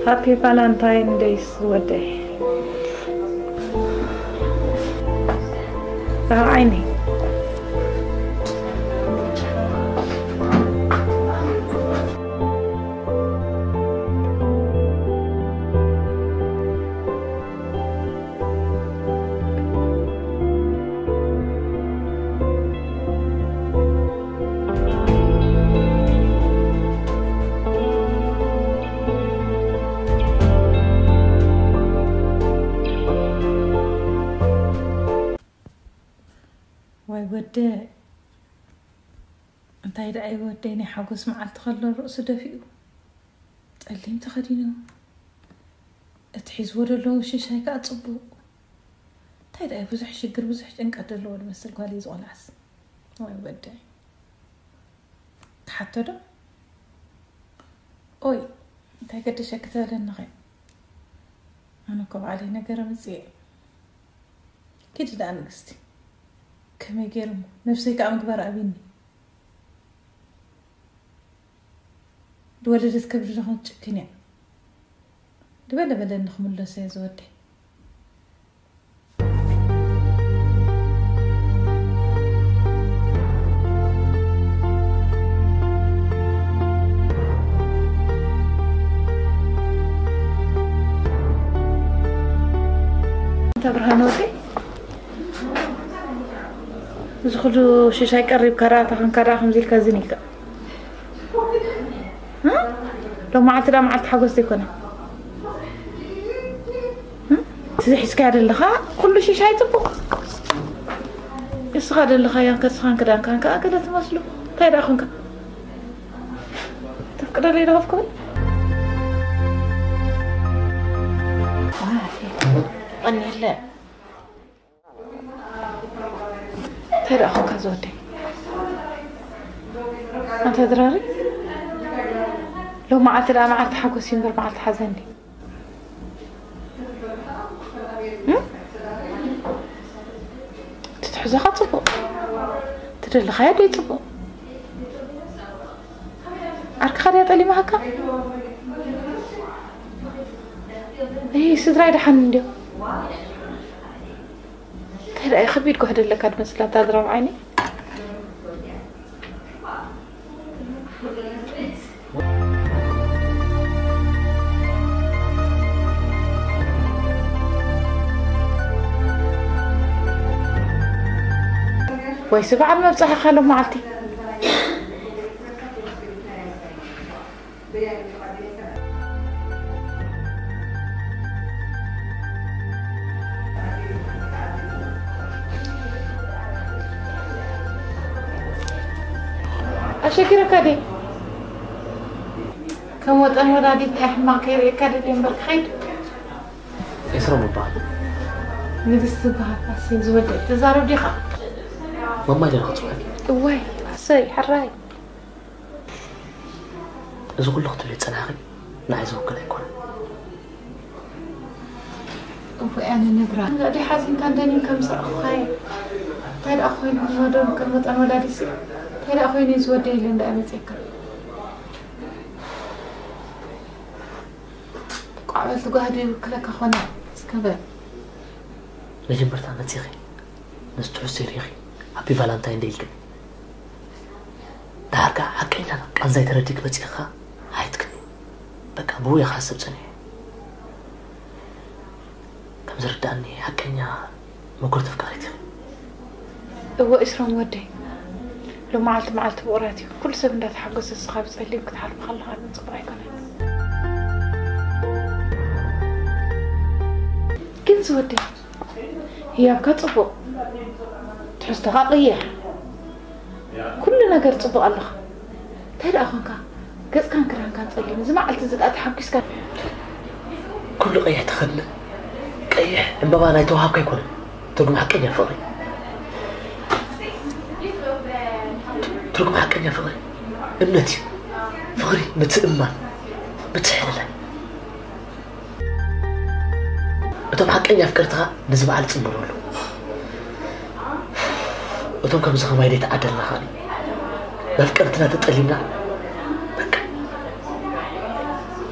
Happy Valentine Day ዝወደይ። ራብዓይኒ። ወይ ወደ፣ እንታይ ደኣ እዩ ወደይ፣ ናይ ሓጎስ መዓልቲ ከሎ ርእሱ ደፊኡ፣ ጸሊም ተኸዲኑ፣ እቲ ሒዝዎ ዘሎ ሽሻይ ከኣ ጽቡቕ። እንታይ ደኣ ብዙሕ ሽግር፣ ብዙሕ ጭንቀት ዘለዎ ዝመስል ጓል እዩ ዝቖልዓስ። ወይ ወደይ። ትሓቶ ዶ? ኦይ፣ እንታይ ገደሸኪ ትበለኒ ኸ? ኣነ እኮ ባዕለይ ነገር ኣምጽኤ። ኪዲ ደኣ ንግስቲ። ከመይ ገይሩ እሞ? ነብሰይ ከኣ ምግባር ኣብይኒ። ዝወለደት ከብዲ ዝኾን ጭክን እያ። ዝበለ በለኒ ክምለሶ እየ ዝወደይ። እንተ ብርሃን ወደይ፣ እዚ ኩሉ ሽሻይ ቀሪብካ ደኣ፣ እታ ኸንካ ደኣ ከምዚ ኢልካ ዝን ኢልካ። እ? ሎም መዓልቲ ደኣ መዓልቲ ሓጎስ ዘይኮነ። እ? እቲ ሒዝካዮ ዘለኻ ኩሉ ሽሻይ ጽቡቕ። እስኻ ዘለኻዮ ከስኻን ክዳንካን ከኣ ገለ ትመስሉ። እንታይ ደኣ ኾንካ? ተፍቅደለይ ዶ ከፍ ክብል? ቀኒለ። እንታይ ደኣ ኾንካ ዝወደይ? ኣንታ ድራሪ፣ ሎም መዓልቲ ደኣ መዓልቲ ሓጎስ እዩ እምበር መዓልቲ ሓዘን ድዩ? እም? እቲ ትሕዞኻ ጽቡቕ፣ እቲ ደለኻዮ ደይ ጽቡቕ። ዓርክኻ ድያ ጠሊማሃካ? እይ፣ ስድራይ ደሓን እንድዮም። እንታይ ደኣ ከቢድ ጉሕዲ ኣለካ ድመስላ እታ ድራር ዓይኒ? ወይሲ በዓል መብጽሓኻ ሎም መዓልቲ? ኣሸጊረካ ድየ? ከም ወጠን ወላዲት ናይ ሕማቕ ከይርእየካ ደልየ እምበር ክኸይድ። ኤስሮም እበሃል። ንግስቲ እበሃል። ኣሰይ ዝወደይ፣ ትዛረብ ዲኻ? ማማይ ዶ ክጽውዐኪ? እዋይ፣ ኣሰይ፣ ሕራይ። እዚ ኩሉ ክትብሊ ዝጸናሕኺ ንዓይ ዝውክል ኣይኮነን። እወ፣ ኣነ ነግራ። እንዳ ሓዚንካ እንደኒን ከም ዝረኣኹኻየ። እንታይ ደኣ ኮይኑ፣ ንወደን ከም መጠን ወላዲሲ፣ እንታይ ደኣ ኮይኑ እዩ ዝወደይ ኢለ እንዳ መጺእካ? ቋዕ በል ትጓህ ዶ ይውክለካ ኮነ? እስከ በል። መጀመርታ መጺኺ፣ ምስ ትሕዝቶይ ርኢኺ፣ ሃፒ ቫላንታይን ደይ ኢልክኒ። ደሓር ከኣ ሓቀኛ ቃንዛይ ተረዲእኪ መጺእኻ ኣይትክኒ። በቃ ብኡ እየ ክሓስብ ጸኒሐ። ከም ዝርድኣኒ ሓቀኛ ምኩርቲ ኣፍቃሪት ኢኺ። እወ፣ እስሮም ወደይ፣ ሎመዓልቲ መዓልቲ ፍቑራት እዩ። ኩሉ ሰብ እንዳተሓጎሰ፣ ንስኻ ብጸሊም ክትሓልፎ ከለኻ ግን ጽቡቕ ኣይኮነን። ግን ዝወደይ፣ ህያብካ ጽቡቕ፣ ትሕዝቶኻ ቀይሕ፣ ኩሉ ነገር ጽቡቕ ኣለኻ። እንታይ ደኣ ኾንካ? ገጽካን ክዳንካን ጸሊም፣ እዚ መዓልቲ እዚ ደኣ ተሓጒስካ። ኩሉ ቀይሕ ተኸድነ፣ ቀይሕ ዕምበባ ናይ ተዋሃብካ ኣይኮነን ትርጉም ሓቀኛ ፍቕሪ። ትርጉም ሓቀኛ ፍቕሪ እምነት እዩ። ፍቕሪ ምትእምማን፣ ምትሕልላይ። እቶም ሓቀኛ ኣፍቀርትኻ ነዚ በዓል ይጽንበሩ ኣለዉ። እቶም ከምዚ ከማይ ዘይተዓደልና ኸኣ መፍቀርትና ተጠሊምና፣ በቃ፣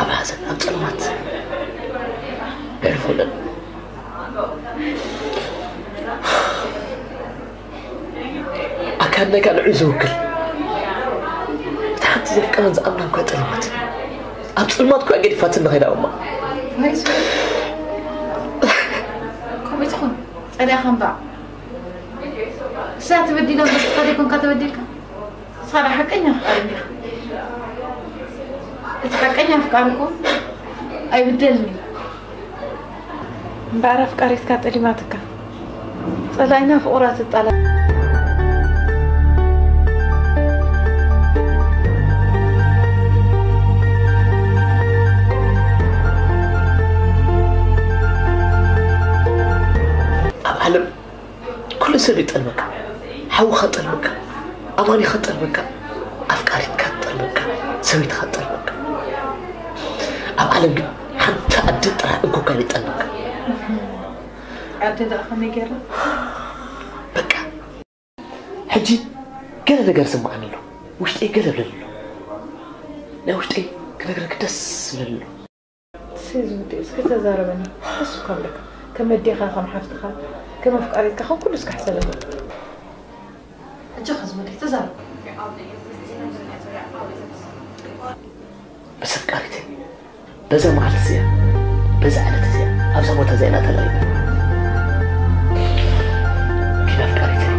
ኣብ ሓዘን፣ ኣብ ጸልማት፣ ኣይኮነን። ኣካል ናይ ካልእ ዝውክል፣ እቲ ሓንቲ ዘፍቀረን ዝኣምናን እኳ ጠሊማትኒ፣ ኣብ ጸልማት እኳ ገዲፋትኒ ከይዳ እማ። ከምኡ ትኹን፣ ጸሊእኻ እምበኣር። እሳ ተበዲላ እምበር ንስኻ ዘይኮንካ ተበዲልካ። ንስኻ ደኣ ሓቀኛ ኣፍቃሪ እንዲኻ። እቲ ሓቀኛ ኣፍቃሪ እኮ ኣይብደልን እዩ። እምበኣር ኣፍቃሪትካ ጠሊማትካ። ጸላኢና ፍቑራት ይጣላ። ኣብ ዓለም ኩሉ ሰብ ይጠልመካ። ሓውኻ ጠልመካ፣ ኣማኒኻ ጠልመካ፣ ኣፍቃሪትካ ጠልመካ፣ ሰበይትኻ ጠልመካ። ኣብ ዓለም ግን ሓንቲ ኣደ ጥራሕ እንኮኳን ይጠልመካ። ኣደ ደኣ ከመይ ገይራ? በቃ ሕጂ ገለ ነገር ስምዓኒ ኣሎ። ውሽጠይ ገለ ብለኒ ኣሎ። ናይ ውሽጠይ ክነግረኪ ደስ ዝብለኒ ኣሎ። እስኪ ዝውዲ፣ እስኪ ተዛረበኒ። ደስ እኳ ኣለካ። ከም ኣዴኻ፣ ከም ሓፍትኻ፣ ከም ኣፍቃሪትካ፣ ከም ኩሉ እስኪ ሕሰበኒ። ሕጂ ከ ዝውዲ፣ ተዛረብ። ምስ ኣፍቃሪተይ በዛ መዓልቲ እዚኣ፣ በዛ ዕለት እዚኣ፣ ኣብዛ ቦታ እዚኣ ኢና ተላሊና። ኪድ ኣፍቃሪተይ።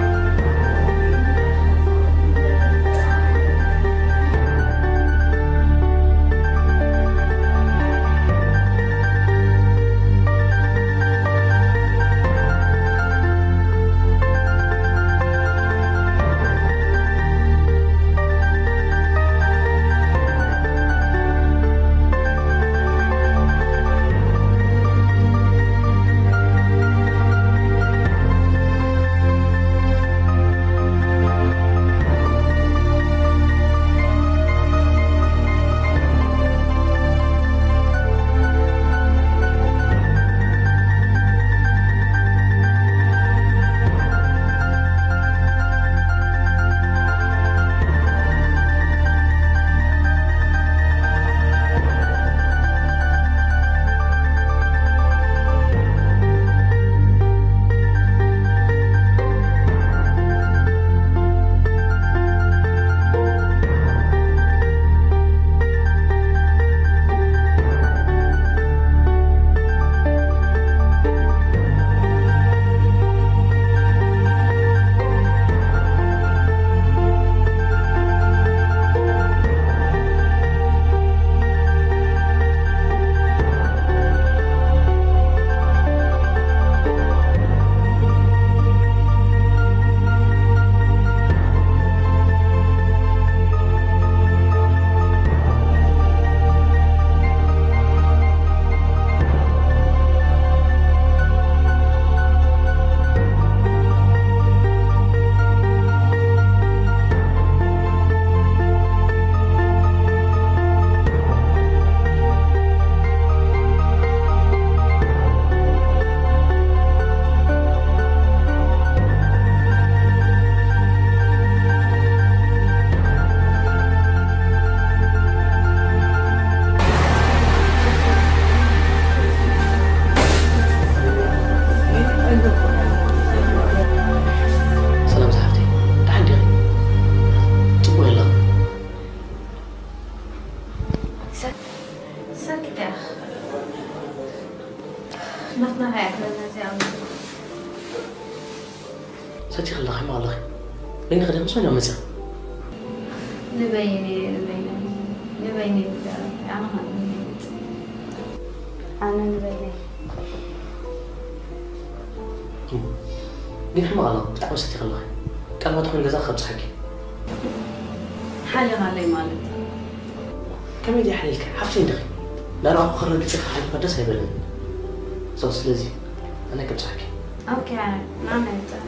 ሰላም ዝሓፍተይ፣ ደሓን ዲኺ? ጽቡቕ ኣለኺ? ሰክ-፣ ሰኪት ኢኻ። ናትና ሃያ ክለና እዚኣ። ሰቲኺ ኣለኺ፣ ሕማቕ ኣለኺ። በይንኺ ዲኺ ምስ መን ኢኺ መጺኺ? ንበይነይ፣ ንበይነይ፣ ንበይነይ ብዛዕባ ኣነ ኸኣ ንበይነይ መጺእ። ኣነ ንበይነይ። ግን ሕማቕ ኣለኺ፣ ብጣዕሚ ሰቲኺ ኣለኺ። ቃል ማታ ኾይኑ ገዛ ከብጽሓኪ። ሓሊኻለይ ማለት። ከመይ ድየ ሓሊልኪ? ሓፍተይ እንዲኺ። ላርኣኹ ክረግጽ ክሓልፋ ደስ ኣይበለንን። So፣ ስለዚ ኣነ ከብጽሓኪ። ኦኬ፣ ኣነ፣ ንዓና ይብጻሕ።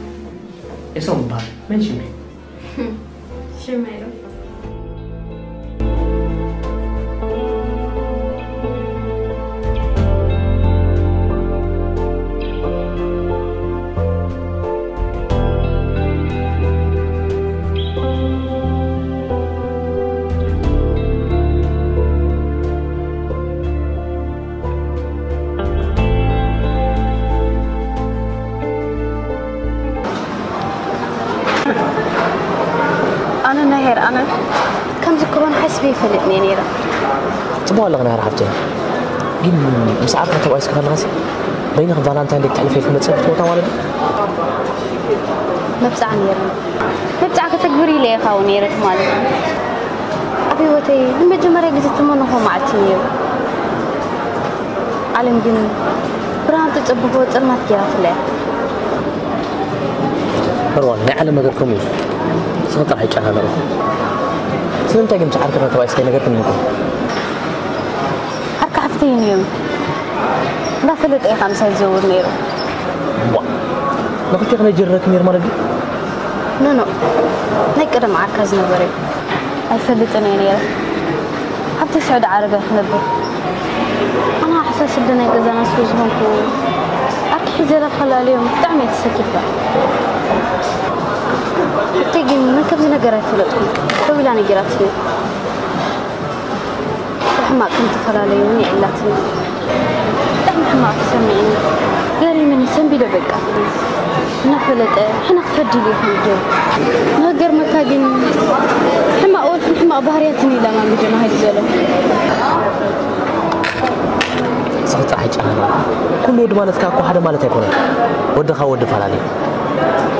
ኤሶም እበሃል። መን ሽመይ? ሽመይ ዶ? ነይረ። ኣነ ከም ዝክሮን ሓስበ ይፈልጥ እየ ነይረ። ጽቡቕ ኣለኺ ናህራ ሓፍተይ። ግን ምስ ዓርካ ተባኢስኪ ከለኻሲ በይንኺ ቫላንታይን ደይ ክትሕልፊ ኢልኪ መጸ ክትመታ ማለት ድዩ? መብጻዕ ነይሩ። መብጻዕ ከተግብር ኢለ እየ ካብኡ ነይረ ማለት እዩ። ኣብ ህይወተይ ንመጀመርያ ግዜ እተመነኹዎ መዓልቲ ነይሩ። ዓለም ግን ብርሃን ትጽብቦ ጸልማት ገይራትለያ። መርዋን፣ ናይ ዓለም ነገር ከምኡ እዩ። ንስኺ ጥራሕ ኣይጨናነቕኩ። ስለምንታይ ግን ምስ ዓርክና ተባኢስኪ ነገር ክንምኩ? ዓርካ ሓፍተይ እዩ ነይሩ። እንዳፈለጠ እዩ ካብ ምሳይ ዝዘውር ነይሩ። ዋ፣ ንኽልቴ ክነይ ጀረኪ ነይሩ ማለት ድዩ? ኖ፣ ኖ። ናይ ቀደም ዓርካ ዝነበረ እዩ። ኣይፈልጥን እየ ነይረ። ኣብቲ ስዑዲ ዓረብያ ክነብር። ኣነ ኣሕሳስብ ናይ ገዛና ስለ ዝኾንኩ፣ ዓርኪ ሒዘ ላፈላለዮም ብጣዕሚ እየ ተሰኪፈ። ሓፍተይ ግን መን ከምዚ ነገር ኣይፈለጥኩን። ደዊላ ነጊራትኒ። ብሕማቕ ከም ተፈላለዩ እውን የዕላትኒ። ብጣዕሚ ሕማቕ ተሰሚዕኒ። ገሪምኒ፣ ሰንቢደ በቃ። እናፈለጠ ሕነ ክፈዲ ኢሉ ይኸውን ገይሩ። ንኽገርመካ ግን ሕማቕ ወልፍን ሕማቕ ባህርያትን እዩ ለማሚዱና ሃይሉ ዘሎ። ንስኺ ጥራሕ ኣይጨናነቕ። ኩሉ ወዲ ማለት ከኣ እኮ ሓደ ማለት ኣይኮነን። ወዲ ካብ ወዲ ይፈላለ እዩ።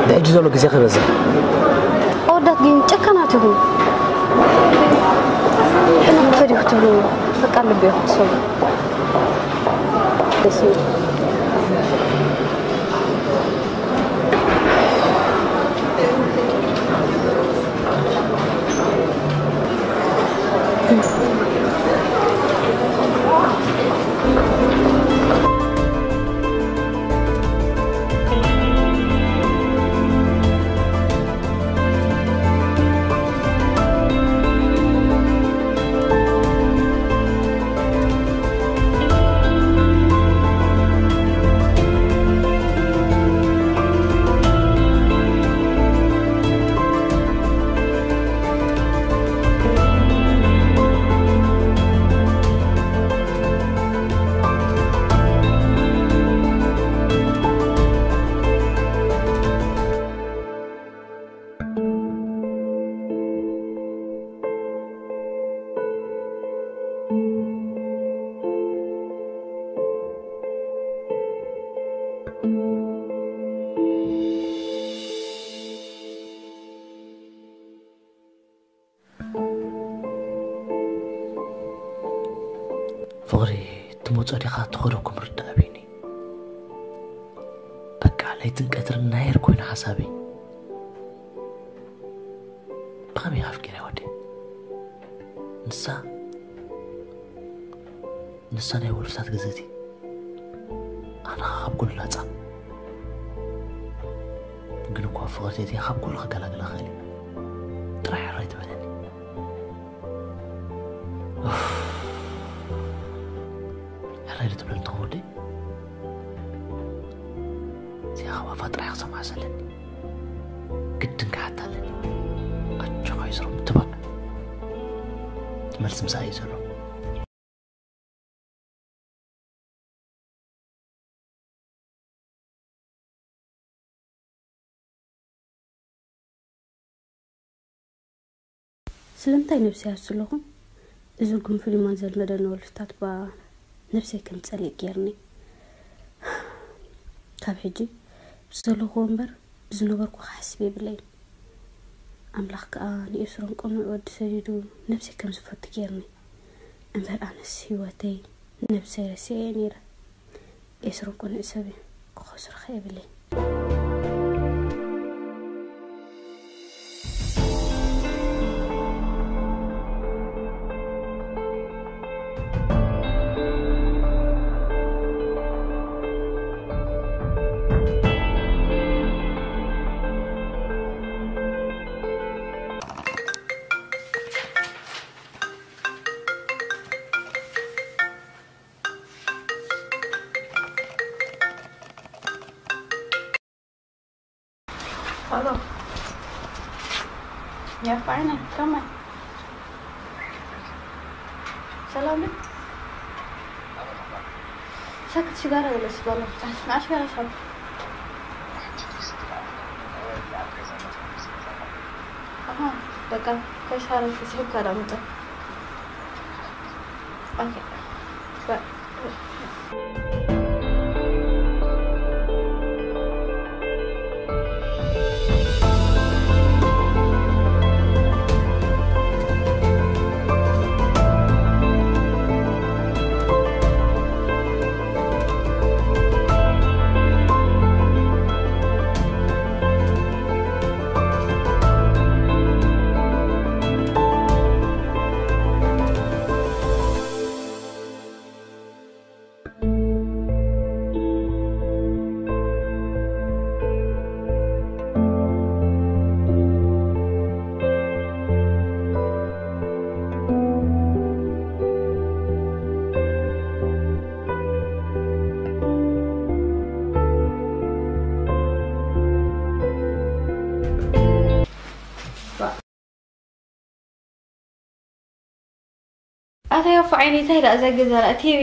ብሕጂ ዘሎ ግዜ ክበዝሕ። ኣወዳት ግን ጨካናት ኢኹም። ሕነ ክፈዲ ክትብሉ በቃ ልቢ ኢኹም ትሰብሩ። ደስ ይብል። ፍቕሪ ትመጾ ዲኻ ትኸዶ እኮ ምርዳእ ኣብዩኒ። በቃ ለይትን ቀትርን ናየር ኮይኑ ሓሳበይ። ብኸመይ ኣፍቂረ ወዲ? ንሳ፣ ንሳ ናይ ወልፍታት ገዘቲ። ኣነ ካብ ኩሉ ናጻ። ግን እኮ ፍቕርተይ ካብ ኩሉ ክገላግላ ክእል እየ። ጥራሕ ሕራይ ትበለኒ። ኡፍ። ሕራይ ዶ ትብለኒ ትኸውን ወደይ? እዚኣ ካብ ኣፋ ጥራሕ ክሰምዓ ዘለኒ። ግድን ክሓታ ኣለኒ። ኣጆኻ ይስሮም ትባዕ። መልሲ ምሳይ እዩ ዘሎ። ስለምንታይ ነብሰይ ኣስለኹም? እዚ ጉንፍሊማን ዘልመደኒ ወልፍታት ባ ነብሰይ ከም ጸሊእ ጌርኒ። ካብ ሕጂ ብዘለኹዎ እምበር ብዝነበርኩ ክሓስብ የብለይን። ኣምላኽ ከኣ ንኤስሮም ቅኑዕ ወዲ ሰዲዱ ነብሰይ ከም ዝፈቱ ጌርኒ። እምበር ኣነስ ህይወተይ ነብሰይ ረሲዐ እየ ነይረ። ኤስሮም ቅኑዕ ሰብ እዩ፣ ክኸስሮ ከ የብለይን። Hello. Ja, fijn. Kom maar. Salam. Sakit sigara wala sigara. Mas sigara sa. Aha. በቃ፣ ከሻረፍ ስሕብ ካዳምጠ። ኦኬ። በ- ኣታ ያፎ ዓይኒ እንታይ ደኣ ዘግዘላ ቲቪ